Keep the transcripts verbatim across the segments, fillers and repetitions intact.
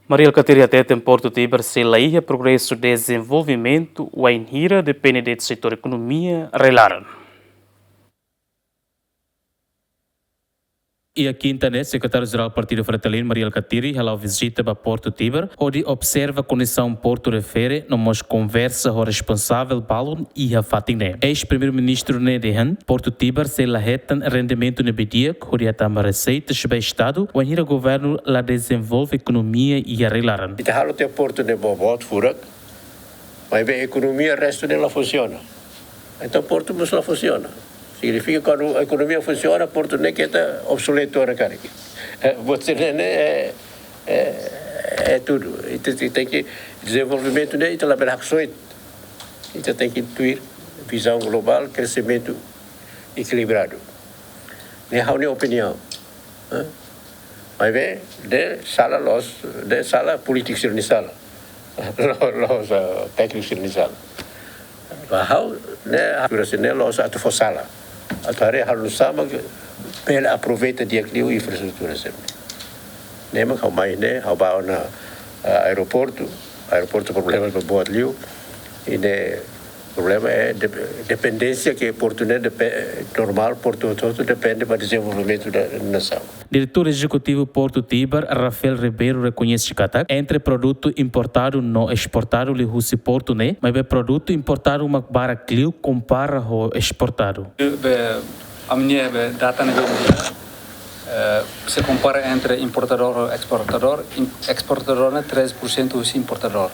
Mari Alkatiri hateten Portu Tibar sei la iha progresu dezenvolvimentu wainhira depende de'it setór ekonomia rai-laran. Iha kinta ne'e, Sekretáriu-Jerál Partidu Fretilin, Mari Alkatiri, hala'o vizita ba Portu Tibar, hodi observa kondisaun portu refere, no mós konversa ho responsavel balun iha fatin ne'e. Eis-Primeiru-Ministru ne'e dehan, Portu Tibar sei la hetan rendimentu ne'ebé di'ak, hodi hatama reseitas ba Estadu, wainhira governu la dezenvolve ekonomia iha rai-laran. Ita halo tiha portu ne'e boot, furak, maibé ekonomia restu ne'e la funsiona. Entaun portu mós la funsiona. Signifika kuandu ekonomia funsiona, portu ne'e keta obsoletu ona karik. Eh, buat sira-ne'e, eh, eh, eh, tudu. Ita, ita tenke, dezenvolvimentu ne'e ita labele haksoit. Ita tenke tuir vizaun globál, kreximentu ekilibradu. Ne'e ha'u-nia opiniaun. Eh? Maibé, ne'e sala la'ós, ne'e sala polítiku sira-nia sala. La'ós, la'ós, ah, tékniku sira-nia sala. Ba ha'u, ne'e, infraestrutura sira-ne'e la'ós atu fó sala. Atu haree halo nu'usá mak bele aproveita di'ak liu infraestrutura sira-ne'e. Ne'e mak ha'u mai ne'e, ha'u ba ona, ah, aeroportu, aeroportu problema boot liu, i ne'e problema é de-, dependénsia ke portu ne'e depe-, normál, portu hotu-hotu depende ba dezenvolvimentu da nasaun. Diretór Ezekutivu Portu Tibar, Rafael Ribeiro, rekoñese katak, entre produtu importadu no esportadu liuhusi portu ne'e, maibé produtu importadu mak barak liu kompara ho esportadu. Be, ami-nia be data ne'ebé, eh, se kompara entre importadór ho esportadór, im-, esportadór ne'e treze por cento husi importadór.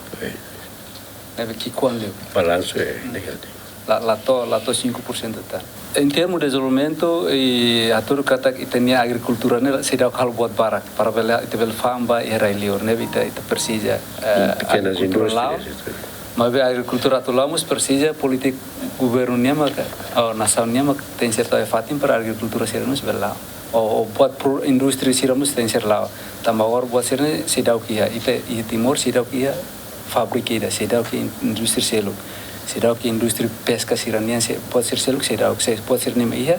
Ne'ebé ki'ikoan liu. Balansu é negativu. La, la to'o, la to'o cinco por cento tan. Em termos de desenvolvimento, i hatudu katak ita-nia agrikultura ne'e seidauk halo buat barak, para bele, ita bele fa'an ba iha rai-liur, ne'ebé ita, ita presiza, eh, pequenas indústrias, agrikultura la'o. Maibé agrikultura atu la'o mós presiza polítika governu nian mak, ou nasaun nian mak tenke ser tau iha fatin para agrikultura sira mós bele la'o. Ou, ou buat pro-, indústria sira mós tenke ser la'o. Tanba agora buat sira-ne'e seidauk iha, ita, iha Timor seidauk iha fábrika ida, seidauk iha indústria seluk, seidauk iha indústria peska sira-nian, se, buat sira seluk seidauk, se buat sira-ne'e mak iha,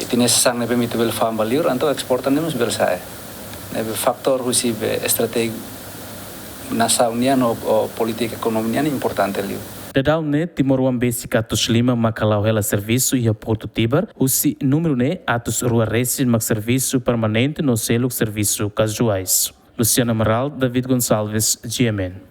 ita-nia sasán ne'ebé mak ita bele fa'an ba liur, entaun esporta ne'e mós bele sa'e. Ne'ebé fatór husi be estratéjiku nasaun nian ou, ou polítika ekonomia nian importante liu. Daudaun ne'e, timoroan besik atus lima mak hala'o hela servisu iha Portu Tibar, husi númeru ne'e atus rua resin mak servisu permanente no seluk servisu kazuais. Luciano Amaral, David Gonçalves, G M N.